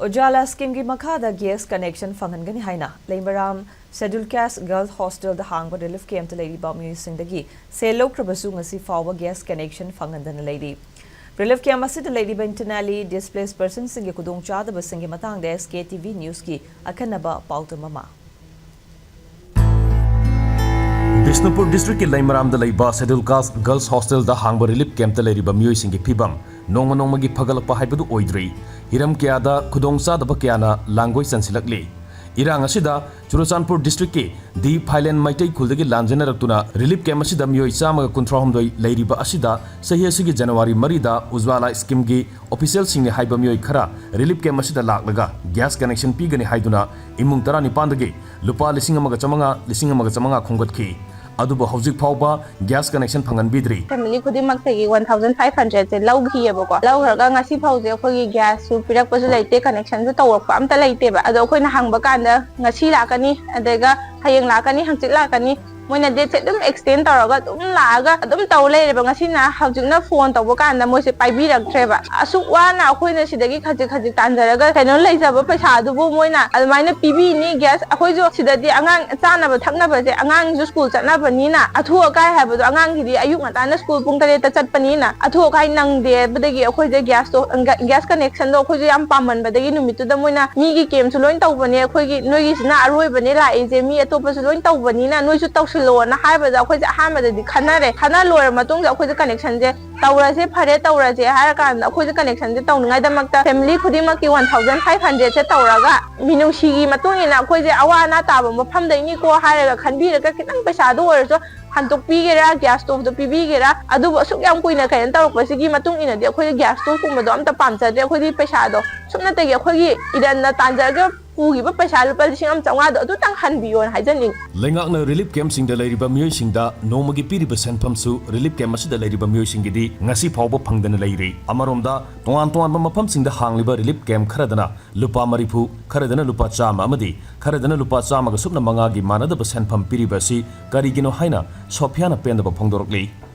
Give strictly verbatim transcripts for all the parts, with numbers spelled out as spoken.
ꯎꯖꯥꯂꯥ ꯁ꯭ꯀꯤꯝꯒꯤ ꯃꯈꯥꯗ gas connection ꯐꯪꯍꯟꯒꯅꯤ ꯍꯥꯏꯅ ꯂꯩꯃꯔꯥꯝ ꯁꯦꯗ꯭ꯌꯨꯜ ꯀꯥꯁ ꯒꯔꯜꯁ ꯍꯣꯁꯇꯦꯜꯗ ꯍꯥꯡꯕ ꯔꯤꯂꯤꯐ ꯀꯦꯝꯞꯇ ꯂꯩꯔꯤꯕ ꯃꯤꯑꯣꯏꯁꯤꯡꯗꯒꯤ ꯁꯦꯜ ꯂꯧꯈ꯭ꯔꯕꯁꯨ ꯉꯁꯤ ꯐꯥꯎꯕ ꯒ꯭ꯌꯥꯁ ꯀꯅꯦꯛꯁꯟ ꯐꯪꯍꯟꯗꯅ ꯂꯩꯔꯤ꯫ ꯔꯤꯂꯤꯐ ꯀꯦꯝꯞ ꯑꯁꯤꯗ ꯂꯩꯔꯤꯕ ꯏꯟꯇꯔꯅꯦꯂꯤ ꯗꯤꯁꯄ꯭ꯂꯦꯁ ꯄꯔꯁꯟꯁꯤꯡꯒꯤ ꯈꯨꯗꯣꯡꯆꯥꯗꯕꯁꯤꯡꯒꯤ ꯃꯇꯥꯡꯗ ꯑꯦꯁ ꯀꯦ ꯇꯤ ꯚꯤ ꯅ꯭ꯌꯨꯁꯀꯤ ꯑꯈꯟꯅꯕ ꯄꯥꯎꯗꯝ ꯑꯃ꯫ ꯕꯤꯁꯅꯨꯄꯨꯔ ꯗꯤꯁꯇ꯭ꯔꯤꯛꯀꯤ ꯂꯩꯃꯔꯥꯝꯗ ꯂꯩꯕ ꯁꯦꯗ꯭ꯌꯨꯜ ꯀꯥꯁ ꯒꯔꯜꯁ ꯍꯣꯁꯇꯦꯜꯗ ꯍꯥꯡꯕ ꯔꯤꯂꯤꯐ ꯀꯦꯝꯞꯇ ꯂꯩꯔꯤꯕ ꯃꯤꯑꯣꯏꯁꯤꯡꯒꯤ ꯐꯤꯕꯝ ꯅꯣꯡꯃ ꯅꯣꯡꯃꯒꯤ ꯐꯒꯠꯂꯛꯄ ꯍꯥꯏꯕꯗꯨ ꯑꯣꯏꯗ꯭ꯔꯤ꯫ ꯍꯤꯔꯝ ꯀꯌꯥꯗ ꯈꯨꯗꯣꯡꯆꯥꯗꯕ ꯀꯌꯥꯅ ꯂꯥꯡꯒꯣꯏ ꯆꯟꯁꯤꯜꯂꯛꯂꯤ꯫ ꯏꯔꯥꯡ ꯑꯁꯤꯗ ꯆꯨꯔꯆꯥꯟꯄꯨꯔ ꯗꯤꯁꯇ꯭ꯔꯤꯛꯀꯤ ꯗꯤ ꯐꯥꯏꯂꯦꯟ ꯃꯩꯇꯩ ꯈꯨꯜꯗꯒꯤ ꯂꯥꯟꯖꯦꯟꯅꯔꯛꯇꯨꯅ ꯔꯤꯂꯤꯐ ꯀꯦꯝꯞ ꯑꯁꯤꯗ ꯃꯤꯑꯣꯏ ꯆꯥꯝꯃꯒ ꯀꯨꯟꯊ꯭ꯔꯥꯍꯨꯝꯗꯣꯏ ꯂꯩꯔꯤꯕ ꯑꯁꯤꯗ ꯆꯍꯤ ꯑꯁꯤꯒꯤ ꯖꯅꯋꯥꯔꯤ ꯃꯔꯤꯗ ꯎꯖ꯭ꯋꯥꯂꯥ ꯁ꯭ꯀꯤꯝꯒꯤ ꯑꯣꯐꯤꯁꯤꯌꯦꯜꯁꯤꯡꯅꯤ ꯍꯥꯏꯕ ꯃꯤꯑꯣꯏ ꯈꯔ ꯔꯤꯂꯤꯐ ꯀꯦꯝꯞ ꯑꯁꯤꯗ ꯂꯥꯛꯂꯒ ꯒ꯭ꯌꯥꯁ ꯀꯅꯦꯛꯁꯟ ꯄꯤꯒꯅꯤ ꯍꯥꯏꯗꯨꯅ ꯏꯃꯨꯡ ꯇꯔꯥꯅꯤꯄꯥꯟꯗꯒꯤ ꯂꯨꯄꯥ ꯂꯤꯁꯤꯡ ꯑꯃꯒ ꯆꯥꯃꯉꯥ, ꯂꯤꯁꯤꯡ ꯑꯃꯒ ꯆꯥꯃꯉꯥ ꯈꯣꯝꯒꯠꯈꯤ꯫ ꯑꯗꯨꯕꯨ ꯍꯧꯖꯤꯛ ꯐꯥꯎꯕ ꯒ꯭ꯌꯥꯁ ꯀꯅꯦꯛꯁꯟ ꯐꯪꯍꯟꯕꯤꯗ꯭ꯔꯤ꯫ ꯐꯦꯃꯤꯂꯤ ꯈꯨꯗꯤꯡꯃꯛꯇꯒꯤ ꯋꯥꯟ ꯊꯥꯎꯖꯟ ꯐꯥꯏꯚ ꯍꯟꯗ꯭ꯔꯦꯗꯁꯦ ꯂꯧꯈꯤꯑꯕꯀꯣ꯫ ꯂꯧꯈ꯭ꯔꯒ ꯉꯁꯤ ꯐꯥꯎꯁꯦ ꯑꯩꯈꯣꯏꯒꯤ ꯒ꯭ꯌꯥꯁꯁꯨ ꯄꯤꯔꯛꯄꯁꯨ ꯂꯩꯇꯦ, ꯀꯅꯦꯛꯁꯟꯁꯨ ꯇꯧꯔꯛꯄ ꯑꯝꯇ ꯂꯩꯇꯦꯕ꯫ ꯑꯗꯣ ꯑꯩꯈꯣꯏꯅ ꯍꯪꯕ ꯀꯥꯟꯗ ꯉꯁꯤ ꯂꯥꯛꯀꯅꯤ, ꯑꯗꯨꯒ ꯍꯌꯦꯡ ꯂꯥꯛꯀꯅꯤ, ꯍꯪꯆꯤꯠ ꯂꯥꯛꯀꯅꯤ, ꯃꯣꯏꯅ ꯗꯦꯠꯁꯦ ꯑꯗꯨꯝ ꯑꯦꯛꯁꯇꯦꯟ ꯇꯧꯔꯒ ꯑꯗꯨꯝ ꯂꯥꯛꯑꯒ ꯑꯗꯨꯝ ꯇꯧ ꯂꯩꯔꯦꯕ꯫ ꯉꯁꯤꯅ ꯍꯧꯖꯤꯛꯅ ꯐꯣꯟ ꯇꯧꯕ ꯀꯥꯟꯗ ꯃꯣꯏꯁꯦ ꯄꯥꯏꯕꯤꯔꯛꯇ꯭ꯔꯦꯕ꯫ ꯑꯁꯨꯛ ꯋꯥꯅ ꯑꯩꯈꯣꯏꯅ ꯁꯤꯗꯒꯤ ꯈꯖꯤꯛ ꯈꯖꯤꯛ ꯇꯥꯟꯖꯔꯒ ꯀꯩꯅꯣ ꯂꯩꯖꯕ ꯄꯩꯁꯥꯗꯨꯕꯨ ꯃꯣꯏꯅ ꯑꯗꯨꯃꯥꯏꯅ ꯄꯤꯕꯤꯅꯤ꯫ ꯒ꯭ꯌꯥꯁ ꯑꯩꯈꯣꯏꯁꯨ ꯁꯤꯗꯗꯤ ꯑꯉꯥꯡ ꯆꯥꯅꯕ ꯊꯛꯅꯕꯁꯦ, ꯑꯉꯥꯡꯁꯨ ꯁ꯭ꯀꯨꯜ ꯆꯠꯅꯕꯅꯤꯅ ꯑꯊꯨ ꯑꯀꯥꯏ ꯍꯥꯏꯕꯗꯣ, ꯑꯉꯥꯡꯒꯤꯗꯤ ꯑꯌꯨꯛ ꯉꯟꯇꯥꯅ ꯁ꯭ꯀꯨꯜ ꯄꯨꯡ ꯇꯔꯦꯠꯇ ꯆꯠꯄꯅꯤꯅ ꯑꯊꯨ ꯑꯀꯥꯏ ꯅꯪꯗꯦꯕꯗꯒꯤ ꯑꯩꯈꯣꯏꯁꯦ ꯒ꯭ꯌꯥꯁꯇꯣ, ꯒ꯭ꯌꯥꯁ ꯀꯅꯦꯛꯁꯟꯗꯣ ꯑꯩꯈꯣꯏꯁꯨ ꯌꯥꯝ ꯄꯥꯝꯃꯟꯕꯗꯒꯤ ꯅꯨꯃꯤꯠꯇꯨꯗ ꯃꯣꯏꯅ ꯃꯤꯒꯤ ꯀꯦꯝꯁꯨ ꯂꯣꯏ ꯇꯧꯕꯅꯦ, ꯑꯩꯈꯣꯏꯒꯤ ꯅꯣꯏꯒꯤꯁꯤꯅ ꯑꯔꯣꯏꯕꯅꯦ ꯂꯥꯛꯏꯁꯦ, ꯃꯤ ꯑꯇꯣꯞꯄꯁꯨ ꯂꯣꯏ ꯇꯧꯕꯅꯤꯅ ꯅꯣꯏꯁꯨ ꯇꯧꯁꯤꯜꯂꯣꯅ ꯍꯥꯏꯕꯗ ꯑꯩꯈꯣꯏꯁꯦ ꯑꯍꯥꯟꯕꯗꯗꯤ ꯈꯟꯅꯔꯦ꯫ ꯈꯟꯅ ꯂꯣꯏꯔ ꯃꯇꯨꯡꯗ ꯑꯩꯈꯣꯏꯁꯦ ꯀꯅꯦꯛꯁꯟꯁꯦ ꯇꯧꯔꯁꯦ, ꯐꯔꯦ ꯇꯧꯔꯁꯦ ꯍꯥꯏꯔ ꯀꯥꯟꯗ ꯑꯩꯈꯣꯏꯁꯦ ꯀꯅꯦꯛꯁꯟꯁꯦ ꯇꯧꯅꯉꯥꯏꯗꯃꯛꯇ ꯐꯦꯃꯤꯂꯤ ꯈꯨꯗꯤꯡꯃꯛꯀꯤ ꯋꯥꯟ ꯊꯥꯎꯖꯟ ꯐꯥꯏꯚ ꯍꯟꯗ꯭ꯔꯦꯗꯁꯦ ꯇꯧꯔꯒ ꯃꯤꯅꯨꯡꯁꯤꯒꯤ ꯃꯇꯨꯡ ꯏꯟꯅ ꯑꯩꯈꯣꯏꯁꯦ ꯑꯋꯥ ꯑꯅꯥ ꯇꯥꯕ ꯃꯐꯝꯗꯩꯅꯤꯀꯣ ꯍꯥꯏꯔꯒ ꯈꯟꯕꯤꯔꯒ ꯈꯤꯇꯪ ꯄꯩꯁꯥꯗꯨ ꯑꯣꯏꯔꯁꯨ ꯍꯟꯗꯣꯛꯄꯤꯒꯦꯔꯥ, ꯒ꯭ꯌꯥꯁ ꯁ꯭ꯇꯣꯞꯇꯣ ꯄꯤꯕꯤꯒꯦꯔꯥ, ꯑꯗꯨꯕꯨ ꯑꯁꯨꯛ ꯌꯥꯝ ꯀꯨꯏꯅ ꯀꯩꯅꯣ ꯇꯧꯔꯛꯄꯁꯤꯒꯤ ꯃꯇꯨꯡ ꯏꯟꯅꯗꯤ ꯑꯩꯈꯣꯏꯗꯤ ꯒ꯭ꯌꯥꯁ ꯁ꯭ꯇꯣꯞꯀꯨꯝꯕꯗꯣ ꯑꯝꯇ ꯄꯥꯝꯖꯗ꯭ꯔꯦ꯫ ꯑꯩꯈꯣꯏꯗꯤ ꯄꯩꯁꯥꯗꯣ ꯁꯨꯞꯅꯇꯒꯤ ꯑꯩꯈꯣꯏꯒꯤ ꯏꯔꯟꯅ ꯇꯥꯟꯖꯔꯒ ꯄꯨꯈꯤꯕ ꯄꯩꯁꯥ ꯂꯨꯄꯥ ꯂꯤꯁꯤꯡ ꯑꯃ ꯆꯥꯝꯃꯉꯥꯗꯣ ꯑꯗꯨꯇꯪ ꯍꯟꯕꯤꯌꯣꯅ ꯍꯥꯏꯖꯅꯤꯡꯉꯤ꯫ ꯂꯩꯉꯥꯛꯅ ꯔꯤꯂꯤꯐ ꯀꯦꯝꯞꯁꯤꯡꯗ ꯂꯩꯔꯤꯕ ꯃꯤꯑꯣꯏꯁꯤꯡꯗ ꯅꯣꯡꯃꯒꯤ ꯄꯤꯔꯤꯕ ꯁꯦꯟꯐꯝꯁꯨ ꯔꯤꯂꯤꯐ ꯀꯦꯝꯞ ꯑꯁꯤꯗ ꯂꯩꯔꯤꯕ ꯃꯤꯑꯣꯏꯁꯤꯡꯒꯤꯗꯤ ꯉꯁꯤ ꯐꯥꯎꯕ ꯐꯪꯗꯅ ꯂꯩꯔꯤ꯫ ꯑꯃꯔꯣꯝꯗ, ꯇꯣꯉꯥꯟ ꯇꯣꯉꯥꯟꯕ ꯃꯐꯝꯁꯤꯡꯗ ꯍꯥꯡꯂꯤꯕ ꯔꯤꯂꯤꯐ ꯀꯦꯝꯞ ꯈꯔꯗꯅ ꯂꯨꯄꯥ ꯃꯔꯤꯐꯨ, ꯈꯔꯗꯅ ꯂꯨꯄꯥ ꯆꯥꯝꯃ ꯑꯃꯗꯤ ꯈꯔꯗꯅ ꯂꯨꯄꯥ ꯆꯥꯝꯃꯒ ꯁꯨꯞꯅ ꯃꯉꯥꯒꯤ ꯃꯥꯟꯅꯗꯕ ꯁꯦꯟꯐꯝ ꯄꯤꯔꯤꯕ ꯑꯁꯤ ꯀꯔꯤꯒꯤꯅꯣ ꯍꯥꯏꯅ ꯁꯣꯐꯤꯌꯥꯅ ꯄꯦꯟꯗꯕ ꯐꯣꯡꯗꯣꯔꯛꯂꯤ꯫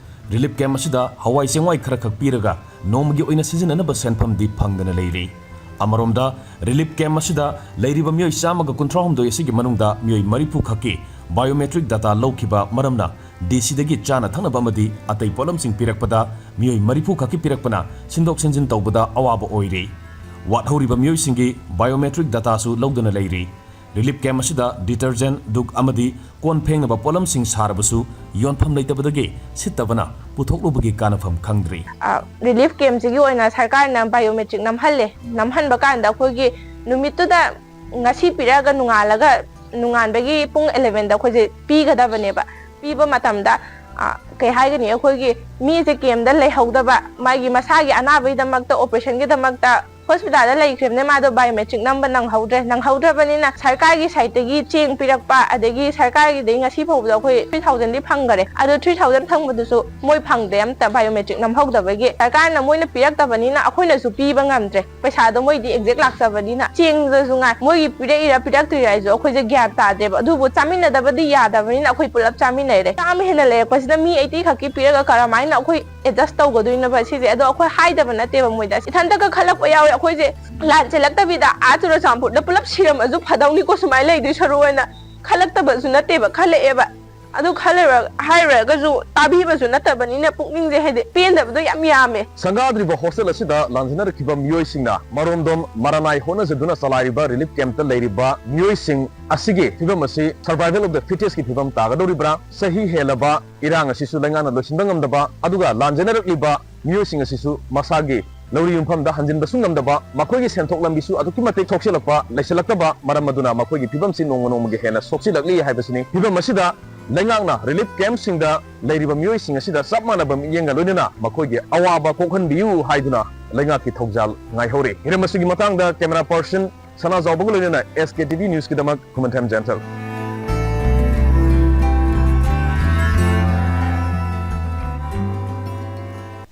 ꯔꯤꯂꯤꯐ ꯀꯦꯝꯞ ꯑꯁꯤꯗ ꯍꯋꯥꯏ ꯆꯦꯡꯋꯥꯏ ꯈꯔꯈꯛ ꯄꯤꯔꯒ ꯅꯣꯡꯃꯒꯤ ꯑꯣꯏꯅ ꯁꯤꯖꯤꯟꯅꯅꯕ ꯁꯦꯟꯐꯝꯗꯤ ꯐꯪꯗꯅ ꯂꯩꯔꯤ꯫ ꯑꯃꯔꯣꯝꯗ, ꯔꯤꯂꯤꯐ ꯀꯦꯝꯞ ꯑꯁꯤꯗ ꯂꯩꯔꯤꯕ ꯃꯤꯑꯣꯏ ꯆꯥꯝꯃꯒ ꯀꯨꯟꯊ꯭ꯔꯥ ꯍꯨꯝꯗꯣꯏ ꯑꯁꯤꯒꯤ ꯃꯅꯨꯡꯗ ꯃꯤꯑꯣꯏ ꯃꯔꯤꯐꯨ ꯈꯛꯀꯤ ꯕꯥꯏꯑꯣꯃꯦꯇ꯭ꯔꯤꯛ ꯗꯥꯇꯥ ꯂꯧꯈꯤꯕ ꯃꯔꯝꯅ ꯗꯤ ꯁꯤꯗꯒꯤ ꯆꯥꯅ ꯊꯛꯅꯕ ꯑꯃꯗꯤ ꯑꯇꯩ ꯄꯣꯠꯂꯝꯁꯤꯡ ꯄꯤꯔꯛꯄꯗ ꯃꯤꯑꯣꯏ ꯃꯔꯤꯐꯨ ꯈꯛꯀꯤ ꯄꯤꯔꯛꯄꯅ ꯁꯤꯟꯗꯣꯛ ꯁꯤꯟꯖꯤꯟ ꯇꯧꯕꯗ ꯑꯋꯥꯕ ꯑꯣꯏꯔꯤ꯫ ꯋꯥꯠꯍꯧꯔꯤꯕ ꯃꯤꯑꯣꯏꯁꯤꯡꯒꯤ ꯕꯥꯏꯑꯣꯃꯦꯇ꯭ꯔꯤꯛ ꯗꯥꯇꯥꯁꯨ ꯂꯧꯗꯨꯅ ꯂꯩꯔꯤ꯫ ꯔꯤꯂꯤꯐ ꯀꯦꯝꯞ ꯑꯁꯤꯗ ꯗꯤꯇꯔꯖꯦꯟꯠ, ꯗꯨꯛ ꯑꯃꯗꯤ ꯀꯣꯟ ꯐꯦꯡꯅꯕ ꯄꯣꯠꯂꯝꯁꯤꯡ ꯁꯥꯔꯕꯁꯨ ꯌꯣꯟꯐꯝ ꯂꯩꯇꯕꯗꯒꯤ ꯁꯤꯠꯇꯕꯅ ꯄꯨꯊꯣꯛꯂꯨꯕꯒꯤ ꯀꯥꯟꯅꯐꯝ ꯈꯪꯗ꯭ꯔꯤ꯫ ꯑ, ꯔꯤꯂꯤꯐ ꯀꯦꯝꯞꯁꯤꯒꯤ ꯑꯣꯏꯅ ꯁꯔꯀꯥꯔꯅ ꯕꯥꯏꯑꯣꯃꯦꯇ꯭ꯔꯤꯛ ꯅꯝꯍꯜꯂꯦ꯫ ꯅꯝꯍꯟꯕ ꯀꯥꯟꯗ ꯑꯩꯈꯣꯏꯒꯤ ꯅꯨꯃꯤꯠꯇꯨꯗ ꯉꯁꯤ ꯄꯤꯔꯛꯑꯒ ꯅꯣꯡꯉꯥꯜꯂꯒ, ꯅꯣꯡꯉꯥꯟꯕꯒꯤ ꯄꯨꯡ ꯑꯦꯂꯦꯚꯦꯟꯗ ꯑꯩꯈꯣꯏꯁꯦ ꯄꯤꯒꯗꯕꯅꯦꯕ꯫ ꯄꯤꯕ ꯃꯇꯝꯗ, ꯑ, ꯀꯩ ꯍꯥꯏꯒꯅꯤ, ꯑꯩꯈꯣꯏꯒꯤ ꯃꯤꯁꯦ ꯀꯦꯝꯞꯇ ꯂꯩꯍꯧꯗꯕ, ꯃꯥꯒꯤ ꯃꯁꯥꯒꯤ ꯑꯅꯥꯕꯒꯤꯗꯃꯛꯇ, ꯑꯣꯄꯔꯦꯁꯟꯒꯤꯗꯃꯛꯇ ꯍꯣꯁꯄꯤꯇꯥꯜꯗ ꯂꯩꯈ꯭ꯔꯤꯕꯅꯦ, ꯃꯥꯗꯣ ꯕꯥꯏꯑꯣꯃꯦꯇ꯭ꯔꯤꯛ ꯅꯝꯕ ꯅꯪꯍꯧꯗ꯭ꯔꯦ꯫ ꯅꯪꯍꯧꯗ꯭ꯔꯕꯅꯤꯅ ꯁꯔꯀꯥꯔꯒꯤ ꯁꯥꯏꯠꯇꯒꯤ ꯆꯦꯡ ꯄꯤꯔꯛꯄ, ꯑꯗꯒꯤ ꯁꯔꯀꯥꯔꯒꯤꯗꯩ ꯉꯁꯤ ꯐꯥꯎꯕꯗ ꯑꯩꯈꯣꯏ ꯊ꯭ꯔꯤ ꯊꯥꯎꯖꯟꯗꯤ ꯐꯪꯈꯔꯦ꯫ ꯑꯗꯣ ꯊ꯭ꯔꯤ ꯊꯥꯎꯖꯟ ꯐꯪꯕꯗꯨꯁꯨ ꯃꯣꯏ ꯐꯪꯗꯦ ꯑꯝꯇ, ꯕꯥꯏꯑꯣꯃꯦꯇ꯭ꯔꯤꯛ ꯅꯝꯍꯧꯗꯕꯒꯤ꯫ ꯁꯔꯀꯥꯔꯅ ꯃꯣꯏꯅ ꯄꯤꯔꯛꯇꯕꯅꯤꯅ ꯑꯩꯈꯣꯏꯅꯁꯨ ꯄꯤꯕ ꯉꯝꯗ꯭ꯔꯦ꯫ ꯄꯩꯁꯥꯗꯣ ꯃꯣꯏꯗꯤ ꯑꯦꯛꯖꯦꯛ ꯂꯥꯛꯆꯕꯅꯤꯅ꯫ ꯆꯦꯡꯗꯁꯨ ꯉꯥꯏ, ꯃꯣꯏꯒꯤ ꯄꯤꯔꯛꯏꯔꯥ ꯄꯤꯔꯛꯇ꯭ꯔꯤꯔꯥ ꯍꯥꯏꯁꯨ ꯑꯩꯈꯣꯏꯁꯦ ꯒ꯭ꯌꯥꯟ ꯇꯥꯗꯦꯕ꯫ ꯑꯗꯨꯕꯨ ꯆꯥꯃꯤꯟꯅꯗꯕꯗꯤ ꯌꯥꯗꯕꯅꯤꯅ ꯑꯩꯈꯣꯏ ꯄꯨꯂꯞ ꯆꯥꯃꯤꯟꯅꯩꯔꯦ꯫ ꯆꯥꯝꯃ ꯍꯦꯟꯅ ꯂꯩꯔꯛꯄꯁꯤꯗ ꯃꯤ ꯑꯩꯠꯇꯤ ꯈꯛꯀꯤ ꯄꯤꯔꯒ ꯀꯔꯝꯍꯥꯏꯅ ꯑꯩꯈꯣꯏ ꯑꯦꯗꯖꯁ ꯇꯧꯒꯗꯣꯏꯅꯣꯕ ꯁꯤꯁꯦ? ꯑꯗꯣ ꯑꯩꯈꯣꯏ ꯍꯥꯏꯗꯕ ꯅꯠꯇꯦꯕ ꯃꯣꯏꯗ꯫ ꯏꯊꯟꯇꯒ ꯈꯜꯂꯛꯄ ꯌꯥꯎꯋꯦ꯫ ꯑꯩꯈꯣꯏꯁꯦ ꯂꯥꯟ ꯆꯦꯜꯂꯛꯇꯕꯤꯗ ꯑꯥ ꯆꯨꯔꯆꯥꯟꯄꯨꯔꯗ ꯄꯨꯂꯞ ꯁꯤꯔꯝꯃꯁꯨ ꯐꯗꯧꯅꯤꯀꯣ, ꯁꯨꯃꯥꯏꯅ ꯂꯩꯗꯣꯏ ꯁꯔꯨꯛ ꯑꯣꯏꯅ ꯈꯜꯂꯛꯇꯕꯁꯨ ꯅꯠꯇꯦꯕ, ꯈꯜꯂꯛꯑꯦꯕ꯫ ꯑꯗꯨ ꯈꯜꯂꯨꯔ-, ꯍꯥꯏꯔꯨꯔꯒꯁꯨ ꯇꯥꯕꯤꯕꯁꯨ ꯅꯠꯇꯕꯅꯤꯅ ꯄꯨꯛꯅꯤꯡꯁꯦ, ꯍꯥꯏꯗꯤ, ꯄꯦꯟꯗꯕꯗꯣ ꯌꯥꯝ ꯌꯥꯝꯃꯦ꯫ ꯁꯪꯒꯥꯗ꯭ꯔꯤꯕ ꯍꯣꯁꯇꯦꯜ ꯑꯁꯤꯗ ꯂꯥꯟꯖꯦꯟꯅꯔꯛꯈꯤꯕ ꯃꯤꯑꯣꯏꯁꯤꯡꯅ ꯃꯔꯣꯝꯗꯣꯝ ꯃꯔꯥꯅꯥꯏ ꯍꯣꯠꯅꯖꯗꯨꯅ ꯆꯂꯥꯏꯔꯤꯕ ꯔꯤꯂꯤꯐ ꯀꯦꯝꯞꯇ ꯂꯩꯔꯤꯕ ꯃꯤꯑꯣꯏꯁꯤꯡ ꯑꯁꯤꯒꯤ ꯐꯤꯕꯝ ꯑꯁꯤ survival of the fittestꯀꯤ ꯐꯤꯕꯝ ꯇꯥꯒꯗꯧꯔꯤꯕ꯭ꯔꯥ? ꯆꯍꯤ ꯍꯦꯜꯂꯕ ꯏꯔꯥꯡ ꯑꯁꯤꯁꯨ ꯂꯩꯉꯥꯛꯅ ꯂꯣꯏꯁꯤꯟꯕ ꯉꯝꯗꯕ, ꯑꯗꯨꯒ ꯂꯥꯟꯖꯦꯟꯅꯔꯛꯂꯤꯕ ꯃꯤꯑꯣꯏꯁꯤꯡ ꯑꯁꯤꯁꯨ ꯃꯁꯥꯒꯤ ꯂꯧꯔꯤ ꯌꯨꯝꯐꯝꯗ ꯍꯟꯖꯤꯟꯕꯁꯨ ꯉꯝꯗꯕ, ꯃꯈꯣꯏꯒꯤ ꯁꯦꯟꯊꯣꯛ ꯂꯝꯕꯤꯁꯨ ꯑꯗꯨꯛꯀꯤ ꯃꯇꯤꯛ ꯁꯣꯛꯆꯤꯜꯂꯛꯄ, ꯂꯩꯁꯤꯜꯂꯛꯇꯕ ꯃꯔꯝ ꯑꯗꯨꯅ ꯃꯈꯣꯏꯒꯤ ꯐꯤꯕꯝꯁꯤ ꯅꯣꯡꯃ ꯅꯣꯡꯃꯒꯤ ꯍꯦꯟꯅ ꯁꯣꯛꯆꯤꯜꯂꯛꯂꯤ ꯍꯥꯏꯕꯁꯤꯅꯤ꯫ ꯐꯤꯕꯝ ꯑꯁꯤꯗ ꯂꯩꯉꯥꯛꯅ ꯔꯤꯂꯤꯐ ꯀꯦꯝꯞꯁꯤꯡꯗ ꯂꯩꯔꯤꯕ ꯃꯤꯑꯣꯏꯁꯤꯡ ꯑꯁꯤꯗ ꯆꯞ ꯃꯥꯟꯅꯕ ꯃꯤꯠꯌꯦꯡꯒ ꯂꯣꯏꯅꯅ ꯃꯈꯣꯏꯒꯤ ꯑꯋꯥꯕ ꯀꯣꯛꯍꯟꯕꯤꯌꯨ ꯍꯥꯏꯗꯨꯅ ꯂꯩꯉꯥꯛꯀꯤ ꯊꯧꯖꯥꯜ ꯉꯥꯏꯍꯧꯔꯤ꯫ ꯍꯤꯔꯝ ꯑꯁꯤꯒꯤ ꯃꯇꯥꯡꯗ camera person ꯁꯅꯥꯖꯥꯎꯕꯒ ꯂꯣꯏꯅꯅ S K T V Newsꯀꯤꯗꯃꯛ ꯈꯨꯃꯟꯊꯦꯝ ꯖꯦꯟꯊꯦꯜ꯫